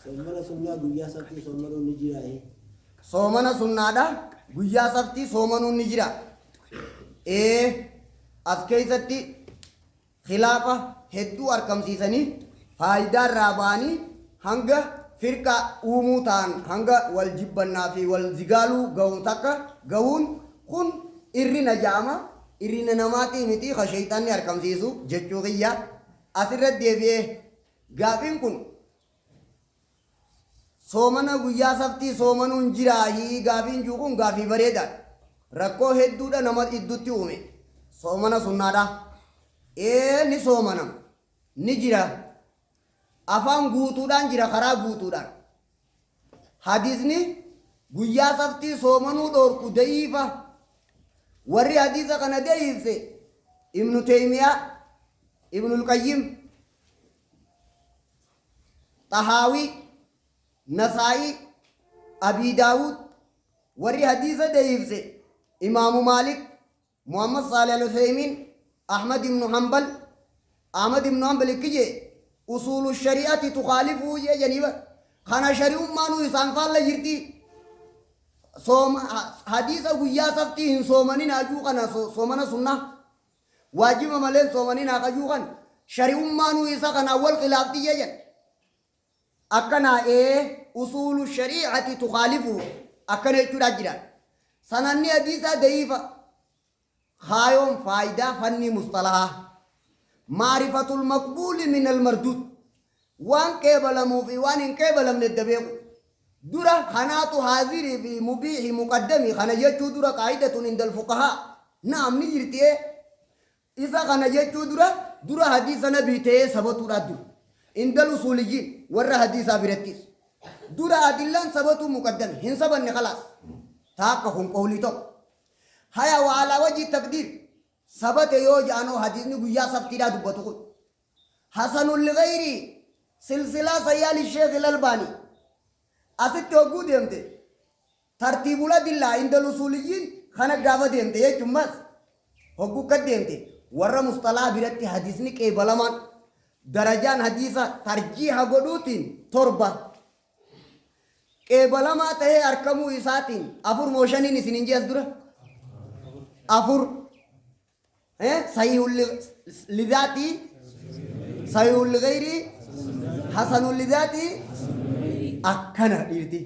Soomana sunnaa guyyaa sabtii soomanuun ni jiraa? Soomana sunnaadha guyyaa sabtii soomanuun ni jira. Ee, as keessatti khilaafa hedduu argamsiisanii faayidaa irraa ba'anii hanga firqa uumuu ta'an, hanga wal jibbannaa fi wal zigaaluu gahu takka gahuun kun irrina ja'ama. Irrina namaatii miti, ka shayxaanni argamsiisu jechuu kiyya. Asirra deebi'ee gaafiin kun soomana guyyaa sabtii soomanuun jiraahii gaafiin jiru kun gaafii bareedaadha. Rakkoo hedduudha nama iddutti uume. Soomana sunnaadha. Ee, ni soomanama. Ni jira. Afaan guutuudhaan jira, karaa guutuudhaan. Hadiisni guyyaa sabtii soomanuu dhoorku da'iifa. Warri hadiisa kana da'iifse Ibnu Teeymiyaa, Ibnul Qayyim, Xahaawii, Nasaa'ii, Abii Daawud, warri hadiisa da'iifse Imaamu Maalik, Muhammad Saalih Al-Uthaymiin, Ahmad ibnu Hanbal. Ahmad ibnu Hanbal ikki jee usuulu shari'ati tukaalifuu jee janii bar. Kana shari'ummaanuu isaan faalla jirti. Sooma hadiisa guyyaa sabtii hin soomanin hajuu kana, soomana sunnaa waajiba malee hin soomanin hajuu kana shari'ummaanuu isa kanaan wal khilaafti jee jedha. Akkanaa ee, usuulu shari'ati tukaalifu akkana jechuudha jira. Sananni hadiisaa da'iifa. Kaayoon faayidaa fannii musxalahaa maarifatul maqbuuli min almarduud, waan qeebalamuu fi waan hin qeebalamne adda beeku. Dura kanaatu haazirii fi mubiihi muqaddami kana jechuu dura qaa'idatun indal fuqahaa na'am ni jirti. Ee, isa kana jechuu dura dura hadiisa nabii ta'ee sabatuudha dura. Indal usuuliyyiin, warra hadiisaa birattis, dura adillaan sabatuu muqaddami. Hin sabanne, khalaas. Taakka kun qawlii tokko. Haya, wa alaa wajhi taqdiir sabate yoo ja'anoo, hadiisni guyyaa sabtiidhaa dubbatu kun hasanun ligayrii, silsilaa sayyaali Sheekh Albaanii asitti hogguu deemte, tartiibul adillaa indal usuuliyyiin kana gaafa deemte jechuun mas hogguu kad deemte, warra musxalaa biratti hadiisni qeebalamaan darajaan hadiisa tarjiiha godhuutiin torba, qeebalamaa tahee arkamuu isaatiin afur moo shaniin isin hin jees dura? Afur. Sahihul lidaatii, sahihul ligayrii, hasanul lidaatii, akkana dhiirti.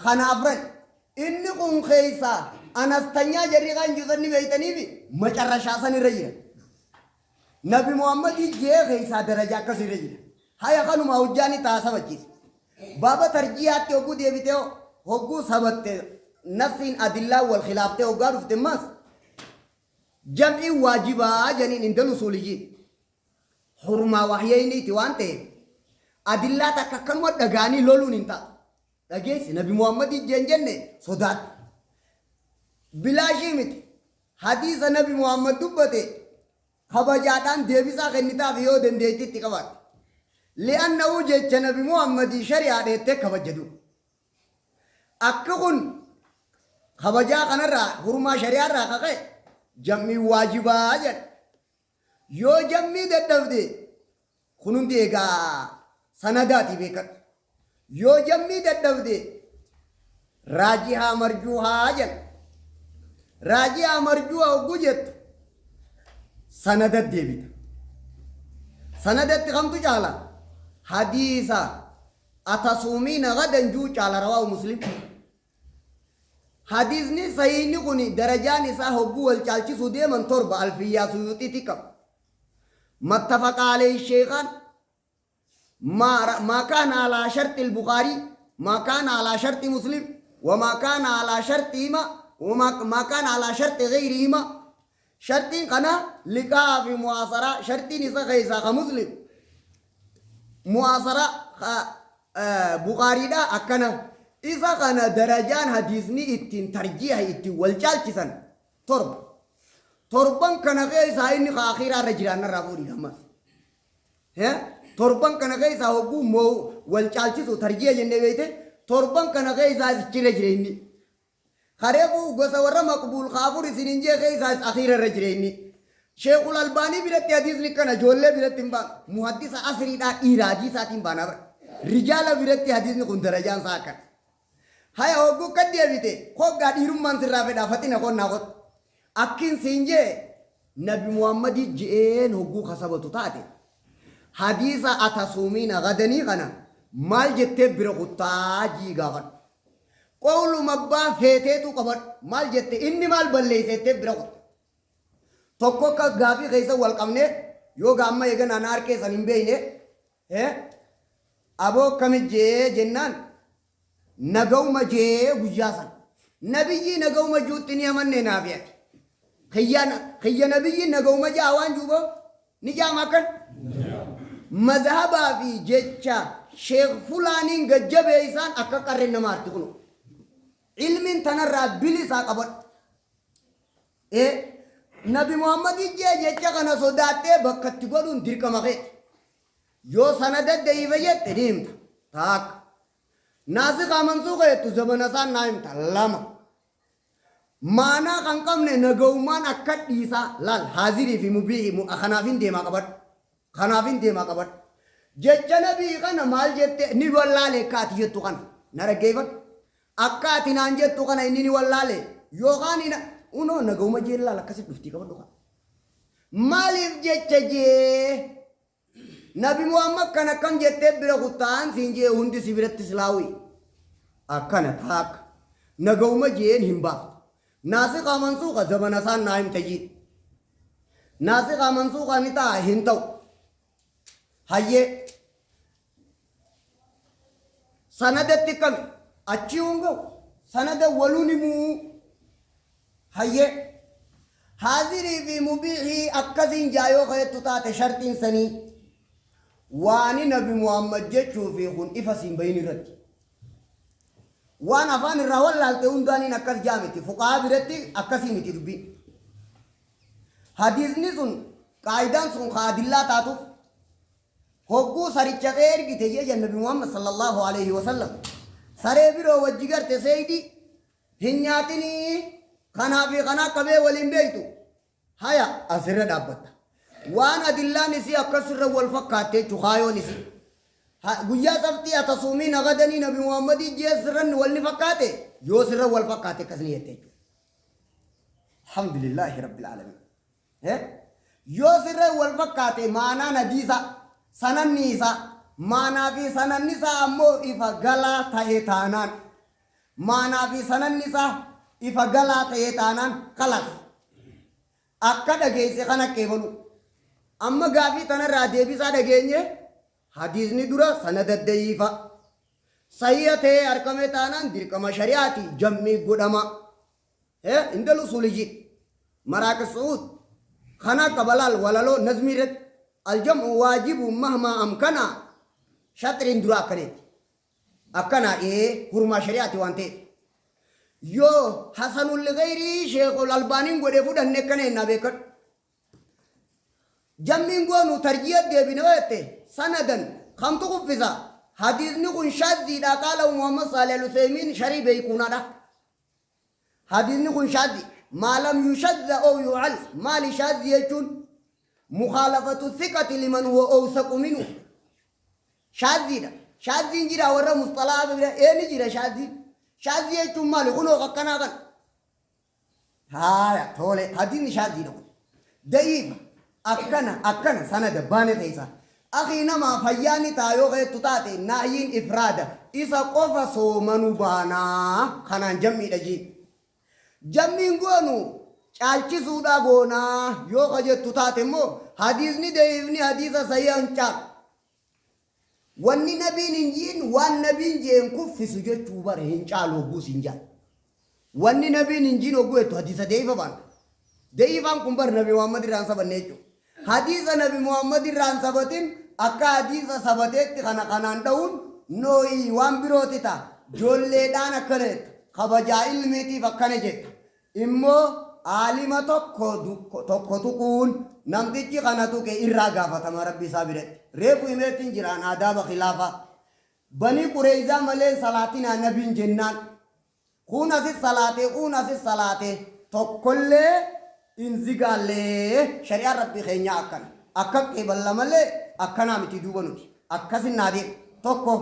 Kana afran. Inni kun keessaa anastanyaa jarri kan jiru ni beeytaniifi macarrashaa san irra jira. Nabi Muhammadii jee keessaa daraja akkas irra jira. Haya, kanuma hojjaani taa sabachiisa. Baaba tarjiihaatti hogguu deebitee, hogguu sabatte, nafsiin adillaa wal khilaaftee hoggaa dhufte, mas jam'iin waajibaa janiin indal usuuliyyiin. Hurmaa wahyayniiti waan ta'eef adillaa takka akkanuma dhagaanii loluun hin taatu. Dhageessi, Nabi Muhammadii jeen jenne sodaadhu. Bilaashii miti. Hadiisa Nabi Muhammad dubbate kabajaadhaan deebisaa kennitaaf yoo dandeettii itti qabaatte. Li'annahu jecha Nabi Muhammadii shari'aa dheettee kabajjadu. Akki kun kabajaa kanarraa, hurmaa shari'aarraa kaka'e jam'iin waajibaa jedha. Yoo jammii dadhabde, kun hundi egaa sanadaati beekadhu. Yoo jammii dadhabde raajihaa marjuuhaa jedha. Raajihaa marjuuhaa hogguu jettu sanada deebita. Sanadatti kamtu caala? Hadiisa atasuumiina gadan juu caala, rawaahu Muslim. Hadiisni sahiihni kun darajaan isaa hogguu wal caalchisuu deeman torba, Alfiyyaa Suyuuxiitti qaba. Mattafaqa alayhi sheekhaan, ما كان على شرط البخاري، ما كان على شرط مسلم، وما كان على شرطهما، وما ما كان على شرط غيرهما. شرطين kana liqaa fi mu'aasaraa. Shartiin isa keessaa ka Muslim mu'aasaraa, ka Bukaariidha. Akkana isa kana darajaan hadiisni ittiin tarjiiha ittiin wal caalchisan torba. Torban kana keessaa inni ka akhiiraa irra jiraannarraa fuudhi ammas. Torban kana keessaa hogguu moo wal caalchisu tarjiiha jennee beekte, torban kana keessaa achirra jira inni. Kareefu gosa warra maqbuul ka afur isinin jee keessaas akhiira irra jira inni. Sheekul Albaanii biratti hadiisni kana ijoollee biratti hin baanu. Muhaddisa asriidhaa dhiira hadiisaatiin baanaa bara. Rijaala biratti hadiisni kun darajaan isaa akkana. Haya hogguu kan deebite hoggaa dhiirummaan sirraa fedhaa faxina konnaa kottu. Akkin siin jee Nabi Muhammadii je'een hogguu kasabatu taate hadiisa atasuumiina gadanii kana maal jettee bira kuttaa jii gaafadhu. Qawluma abbaa feeteetu qabadhu. Maal jette inni maal balleeysettee bira kutta. Tokko akka gaafii keessa wal qabne yoo gaamma eegan ana harkeessan hin beeyne aboo akkami jee jennaan nagawuma jee guyyaa san. Nabiyyii nagawuma juutti ni amanne naaf ati. Kiyya nabiyyi nagawuma jaa waan juuboo ni jaama akkan. Mazhabaa fi jecha sheekh fulaaniin gajjabeeysaan akka qarreen nama arti kunu. Ilmiin tanarraa bilisaa qabadhu. Nabi Muhammad jee jecha kana sodaattee bakka itti godhuun dirqama keeti. Yoo sanada da'iifa jette ni himta. Taakka. Naasikaa mansuuqa jettu zamana isaan naa himta. Lama. Maanaa kan qabne nagawummaan akka dhiisaa laal haazirii fi mubii kanaaf hin deemaa qabadhu. Kanaaf hin deemaa qabadhu. Jecha nabii kana maal jette ni wallaale akka ati jettu kana. Na dhaggeeffadhu. Akka ati naan jettu kana inni ni wallaale yookaan unoo nagawuma jeen laal akkasitti dhuftii qabadhu kana. Maaliif jecha jee Nabi Muhammad kan akkam jettee bira kuttaan siin jee hundi si biratti silaawii. Akkana taakka. Nagawuma jeen hin baaftu. Naasikaa mansuuqa zamana isaan naa himta jii. Naasikaa mansuuqa ni ta'a hin ta'u. Hayyee. Sanadatti kami achii hunga'u sanada waluun himuu. Hayyee. Haazirii fi mubiihii akkasiin jaayoo ka'ettu taate sharxiin sanii waani Nabi Muhammad jechuu fi kun ifa siin bahin irratti. Waan afaan irraa wallaalte hundaaniin akkas jaa miti. Fuqahaa biratti akkasii miti dubbiin. Hadiisni sun qaayidaan sun ka adillaa taatuuf hogguu saricha kee ergite jee Nabi Muhammad sallallahu alaihi wasallam. Saree biroo wajji garte seeydi hin nyaatinii kanaa fi kanaa qabee waliin beeytu. Haya asirra dhaabbatta. Waan adillaan isii akkasirra wal fakkaatte jechuu kaayoon isii. Guyyaa sabtii atasuumii nagadanii Nabi Muhammadii jee sirranni wal ni fakkaate yoo sirra wal fakkaate akkas ni jette jechuudha. Alhamdulillahi rabbil alamin. Yoo sirra wal fakkaate maanaan hadiisa sananni isaa maanaa fi sananni isaa ammoo ifa galaa ta'e taanaan maanaa fi sananni isaa ifa galaa ta'e taanaan kalas akka dhageesse kana qeebalu. Amma gaafii tanarraa deebisaa dhageenye hadiisni dura sanada da'iifa. Sahiha ta'ee argame taanaan dirqama shari'aati jammii godhama. Indal usuuliyyi maraaqi su'uud kana qabalaal walaloo nazmii irratti aljam'u waajibu mahmaa amkana shaxriin dura akkaneetti. Akkana hurmaa shari'aati waan ta'eef. Yoo hasanul gayrii sheekul albaaniin godhe fudhanne akkana ennaa beekadhu. Jammiin goonu tarjiya deebine jette sanadan kamtu kuffisa. Hadiisni kun shazziidha qaala Muhammad Salih al-Usaymiin sharii beekuunadha. Hadiisni kun shazzi maalam yushazza oo yu'al maali shazzi jechuun mukhalafatu thiqati liman huwa awsaqu minhu. Shazziidha. Shazziin jira warra musxalaa bira ni jira shazzi. Shazzi jechuun maali kunoo akkanaa kana. Haaya tole hadiisni shazziidha kun. Da'iifa akkana akkana sanada baane keessa. Akii namaa fayyaani taa yoo keettu taate naayiin ifraada isa qofa soomanuu baanaa kanaan jammiidha jiin. Jammiin goonu caalchisuudha goonaa yoo ka jettu taate immoo hadiisni da'iifni hadiisa sahiha hin caalu. Wanni nabiin hin jiin waan nabiin jeen kuffisu jechuu bare hin caalu hogguus hin jaalu. Wanni nabiin hin jiin hogguu jettu hadiisa da'iifa baana. Da'iifaan kun bar Nabi Muhammad irraan sabanne jechuudha. Hadiisa Nabi Muhammad irraan sabatin akka hadiisa sabateetti kana kanaan dha'uun noo'ii waan birooti ta'a. Ijoolleedhaan akkana jetta. Kabajaa ilmiitiif akkana jetta. Immoo aalima tokko tuquun namtichi kana tuqe irraa gaafatama rabbi isaa biratti. Reefu himeettiin jiraan aadaaba khilaafaa. Banii Qureeyzaa malee salaatinaa nabiin jennaan. Kun asis salaatee kun asis salaatee tokkollee hin zigaallee shari'aan rabbii keenyaa akkana. Akka qeeballa malee akkanaa miti duuba nuti. Akkasin naa deema. Tokko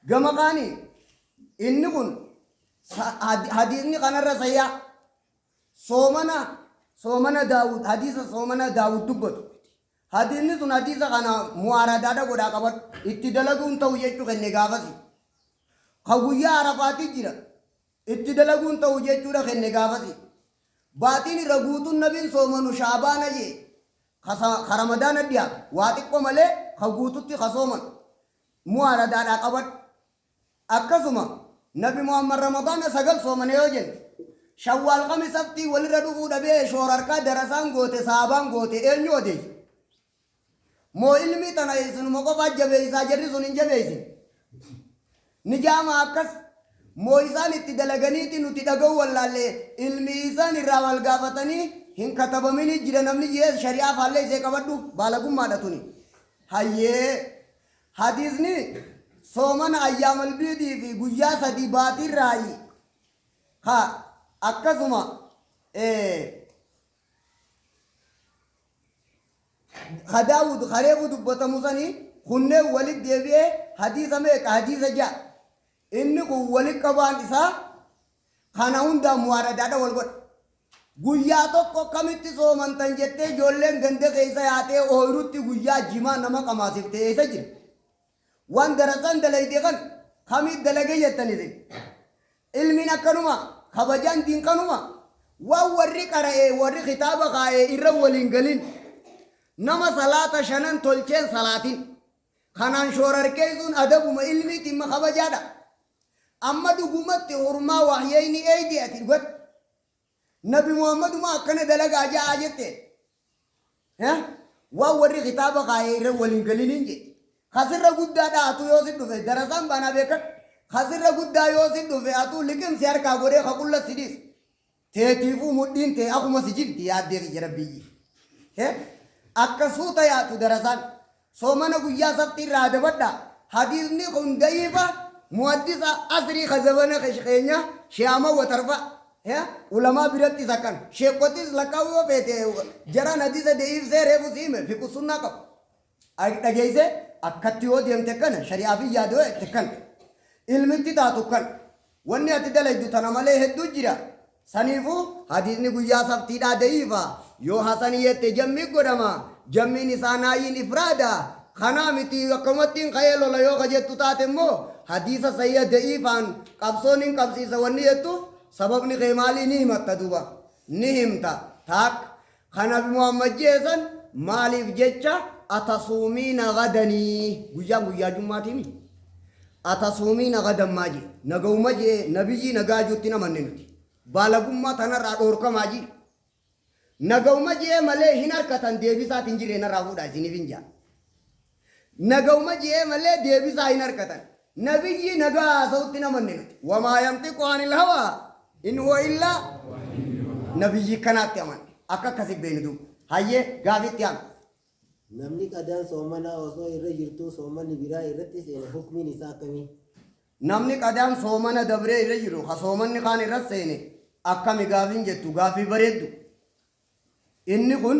gama kaaniin inni kun hadiisni kanarra sayyaa soomana soomana Daawud hadiisa soomana Daawud dubbatu. Hadiisni sun hadiisa kana mu'aaradaadha godhaa qabadhu itti dalaguun ta'u jechuu kenne gaafasi. Ka guyyaa Arafaati jira itti dalaguun ta'u jechuudha kenne gaafasi. Baatiin irra guutuun nabiin soomanu Shaabaana jee ka Ramadaana dhiyaatu waa xiqqoo malee ka guututti ka sooman mu'aaradaadhaa qabadhu. Akkasuma Nabi Muhammad Ramadaana 9 soomane yoo jenne Shawwaal kami saftii walirra dhufuu dhabee shoorarkaa darasaan goote sahaabaan goote eenyu odeesse? Moo ilmii tana isinuma qofaa jabeeysaa jarri sun hin jabeeysin? Ni jaamaa akkas? Moo isaan itti dalaganiiti nuti dhaga'uu wallaalle ilmii isaan irraa wal gaafatanii hin katabamini jira namni jees shari'aa faalleeysee qabadhu baalagummaadha tuni. Hayyee hadiisni soomana ayyaamal biidii fi guyyaa 3 baatiirraayi ka akkasuma ka Daawud ka reefu dubbatamu sani kunneen walit deebi'ee hadiisa meeqa hadiisa 6 inni kun walit qabaan isaa kana hundaan muwaaradaadha wal godha. Guyyaa tokko kamitti soomantan jettee ijoolleen ganda keessa yaatee ooyrutti guyyaa jimaa nama qamaasifte eessa jira? Waan darasaan dalayde kan kamit dalage jettan isin? Ilmiin akkanuma, kabajaan diin kanuma. Waan warri qara'ee warri kitaaba kaa'ee irra waliin galin. Nama salaata shanan tolcheen salaatin. Kanaan shoorarkeessuun adabuma ilmiitiin ma kabajaadha. Amma dhugumatti hurmaa wahyayni eeyde ati dhugatti. Nabi Muhammaduma akkana dalagaa ja'aa jette. Waan warri kitaaba kaa'e irra waliin galiniin jedhe. Kasirra guddaa dha'atu yoo si dhufe darasaan baanaa beekan. Kasirra guddaa yoo si dhufe atuu liqimsi harkaa godhee ka qulla si dhiisa. Teetiifuu mudhiin tee akuma si jirti yaaddee kiyya rabbiyyi. Akka suuta yaatu darasaan. Soomana guyyaa sabtii irraa adabadha. Hadiisni kun da'iifa muhaddisa asrii ka zabana keenya sheama watarfa ulamaa birattis akkan sheekotis lakkaa'uu yoo feete jaraan hadiisa da'iifsee reefu si hime fiqu sunnaa qabu. Dhageeyse akkatti yoo deemte kana shari'aa fi yaada yoo jette kana ilmitti taatu kana Wanni ati dalaydu tana malee hedduu jira. Saniifuu hadiisni guyyaa sabtiidhaa da'iifa. Yoo hasani jette jammii godhama. Jammiin isaa naayyiin ifraada. Kanaa miti akkanumattiin ka'ee lola yoo ka jettu taate immoo hadiisa sahiha da'iifaan qabsoo nin qabsiisa wanni jettuuf sababni kee maalii ni himatta duuba. Ni himta. Taakka. Ka nabi Muhammad je'e san maaliif jecha atasuumiina gadanii guyyaan guyyaa jummaatiimi atasuumiina gadan maa je'e nagawuma je'e nabiyyii nagaa juutti hin amanne nuti baalagummaa tanarraa dhoorkamaa ji'i nagawuma je'e malee hin harkatan deebisaati hin jirre narraa fuudhaa isiniif hin ja'a nagawuma je'e malee deebisaa hin harkatan nabiyyii nagaa haasa'utti hin amanne nuti wamaa yanxiqu anil hawaa In huwa illaa nabiyyii kanaatti amanne. Akka akkasi beeynu duuba. Hayyee gaafii itti aanu. Namni qadaan soomanaa osoo irra jirtuu soomanni biraa irratti seene hukmiin isaa akkamii? Namni qadaan soomana dabree irra jiru ka soomanni kaan irra seene akkami gaafiin jettu gaafii bareeddu. Inni kun.